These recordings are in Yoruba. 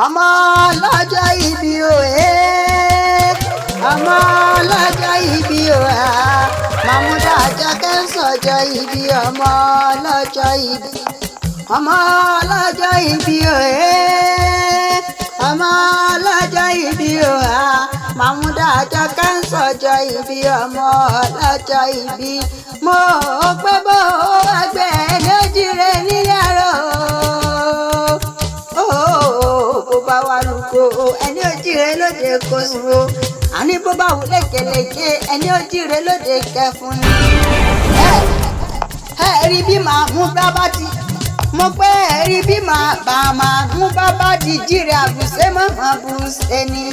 Ọmọ ọlọ́jọ́ ìbí o ẹ́, ọmọ ọlọ́jọ́ ìbí o á, Màmúdà Àjọkẹ́ ń sọjọ́ ìbí. Ọmọ ọlọ́jọ́ ìbí, ọmọ ọlọ́jọ́ ìbí o ẹ́, ọmọ ọlọ́jọ́ ìbí o á, Màmúdà Àjọkẹ́ ń sọjọ́ ìbí. Ọmọ ọlọ́jọ́ ìbí, mo pẹ́ bó ẹgbẹ́ lójúre níyàrá o, bó bá wà lóko ẹni òjìrè lóde kò sùn o, àní bó bá wù lékeleke ẹni òjìrè lóde kẹfun ni. Ẹ rí bí màá mú bábá ti mo pé, ẹ rí bí màá bá máa mú bábá di jíire àbùsẹ́ mọ̀mọ́ bùsẹ́ ni.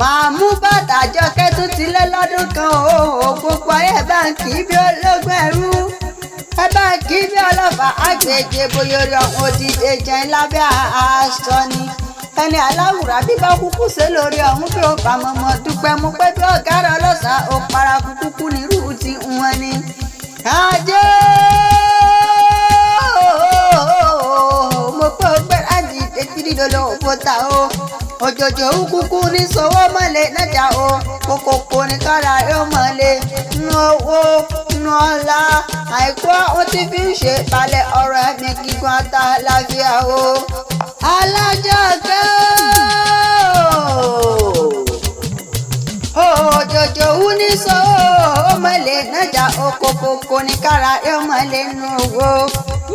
Màá mú bàtà Àjọkẹ́ tún ti lé lọ́dún kan o. Gbogbo ayé báńkì bí ológun ẹrú, ẹ bá kí bí ọlọ́fà àgbèjè, bóyá orí ọ̀hún òdìdè jẹ́ lábẹ́ aṣọ ni. Ẹni aláwùrà bí bá kúkú ṣe lórí ọ̀hún bí ó bá mọ̀mọ́ dúpẹ́ mú pé bí ọ̀gá rẹ̀ ọlọ́sà ó paraku kúkú nírú ti wọn ni. Ajé mo pé ó gbẹ́rẹ́ àdìdè tìrì lọ́lọ́ òfòta o, òjòjò kúkú ní sọwọ́ mọ́lẹ̀ nájà o, kókókó ní kára yóò mọ́lẹ̀ nú owó nú ọ̀la àìkú àwọn tí fi ń ṣe balẹ̀ ọ̀rọ̀ ẹ̀mí gígùn àtàlàfíà o. Alájọkẹ́ òjòjò wú ní sọ́wọ́ mọ́lẹ̀ nájà okòkòkò ní kára yóò mọ́lẹ̀ nú owó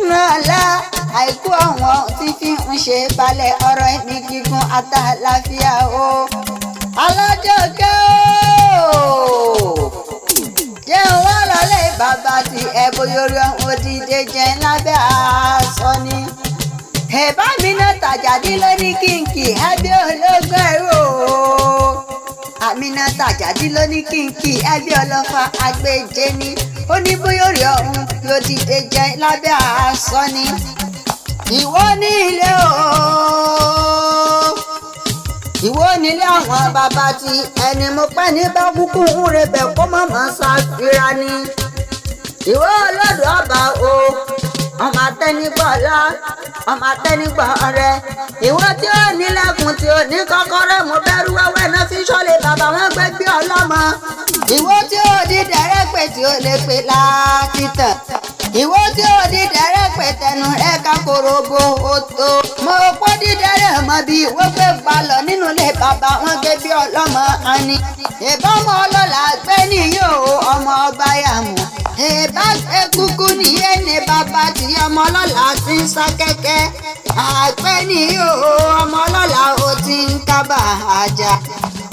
nú ọ̀la àìkú àwọn tí fi ń ṣe balẹ̀ ọ̀rọ̀ ẹ̀mí gígùn àtàlàfíà o. Alájọkẹ́ jẹun wá lọlé bàbá tí ẹ bóyá orí ọ̀hún òdìdé jẹ́ lábẹ́ aṣọ ni. Ẹ̀bá mi náà tàjàdí lóní kínkì ẹbí ológun ẹ̀rọ o. Àmínà tàjàdí lóní kínkì ẹbí ọlọ́fà àgbèjé ni. Ó ní bóyá orí ọ̀hún yóò dìde jẹ́ lábẹ́ aṣọ ni. Ìwọ ní ilé o, ìwọ nílé àwọn bàbá tí ẹni mo pẹ́ ní bá kúkú ń rebẹ̀ kó má má ṣàfihàn ni. Ìwọ ọlọ́dọ̀ ọba o, ọmọ atẹ́nigbọ́ ọlá, ọmọ atẹ́nigbọ́ ọrẹ. Ìwọ tí ó nílẹ̀kùn tí ó ní kọ́kọ́rọ́, mo bẹ̀rù wẹ́wẹ́ náà fi ṣọ́lé bàbá wọn gbé bí ọlọ́mọ. Ìwọ tí ó di dẹ̀rẹ́ pé tí ó lè pè láti tàn. Ìwọ tí ó di dẹ̀rẹ́ pé tẹnu rẹ̀ ká korobo ó tó. Mo pọ́ dídẹ́rẹ́ mọ́ bí ìwọ gbé balọ̀ nínú ilé bàbá wọn gbé bí ọlọ́mọ ani. Ìbámu ọlọ́lá gbé níyó ọmọ ọba yàmù. Ìbá gbé kúkú nìyẹn ní bàbá tí ọmọ ọlọ́lá ti ń sá kẹ́kẹ́. Àgbẹ̀ níyó ọmọ ọlọ́lá ó ti ń kábà àjà.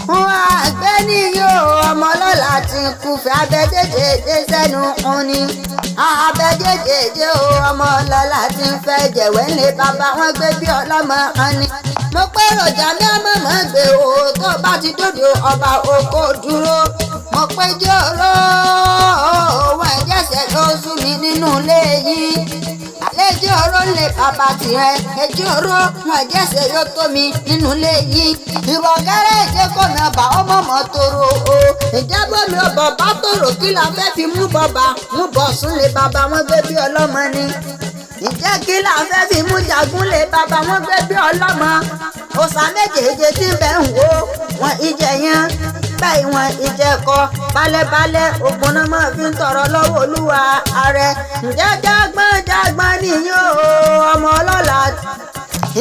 Wọn àgbẹ̀ níyó ọmọ ọlọ́lá ti ń kúfẹ́ abẹ́jẹ́jẹ́ sẹ́nu òun ni. Abẹ́jẹ́jẹ́ o ọmọ ọlọ́lá ti ń fẹ́ jẹ̀wẹ́ ní bàbá wọn gbé bí ọlọ́mọ ani. Mo pé rọ̀jà mi àmọ́ mọ́ gbé o, tó bá ti dòdò ọba oko dúró. Mo pé jòrò wọn ẹ̀jẹ̀sẹ̀ ló sú mi nínú ilé yìí. Àlejò oró lè bàbá tirẹ̀, ẹjọ́ oró wọn ẹ̀jẹ̀sẹ̀ yóò tó mi nínú ilé yìí. Ìwọ̀kẹ́rẹ́ ìjẹ́kọ̀ mi ọba ọmọ mọ́ toro o. Ìjábọ̀ mi ọba bá tòrò, kí la fẹ́ fi mú bọba mú bọ̀ sún lè bàbá wọn gbé bí ọlọ́mọ ni. Ǹjẹ́ kí la fẹ́ fi mú jagun lè bàbá wọn gbé bí ọlọ́mọ? Òòṣà méjèèjì tí ń bẹ ń wo wọn ìjẹ yẹn báyìí, wọn ìjẹkọ balẹ̀balẹ̀ ògùn náà máa fi ń tọrọ lọ́wọ́ olúwa ààrẹ. Ǹjẹ́ jágbọ́n jágbọ́n nìyó ọmọ ọlọ́lá?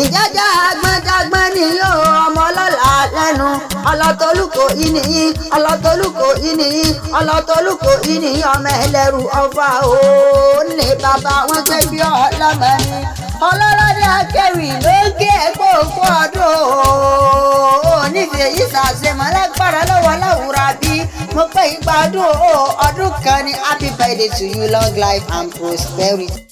Ǹjẹ́ jágbọ́n jágbọ́n nìyó ọmọ ọlọ́lá lẹ́nu? Ọlọ́tọ́lùkọ ìnìyí, ọlọ́tọ́lùkọ ìnìyí, ọlọ́tọ́lùkọ ìnìyí, ọmọ ẹlẹ́rù ọfà ó ní bàbá wọn gbé bí ọlọ́mọ ni. Ọlọ́lọ́dẹ akẹ́wì ló gé ẹ̀kọ́ òkú ọdún o, nífẹ̀ẹ́ yìí ṣàṣemọ́ lágbára lọ́wọ́ láwùrà bí mo pé ìgbádùn o, ọdún kan ní. Happy birthday to you, long life and prosperity.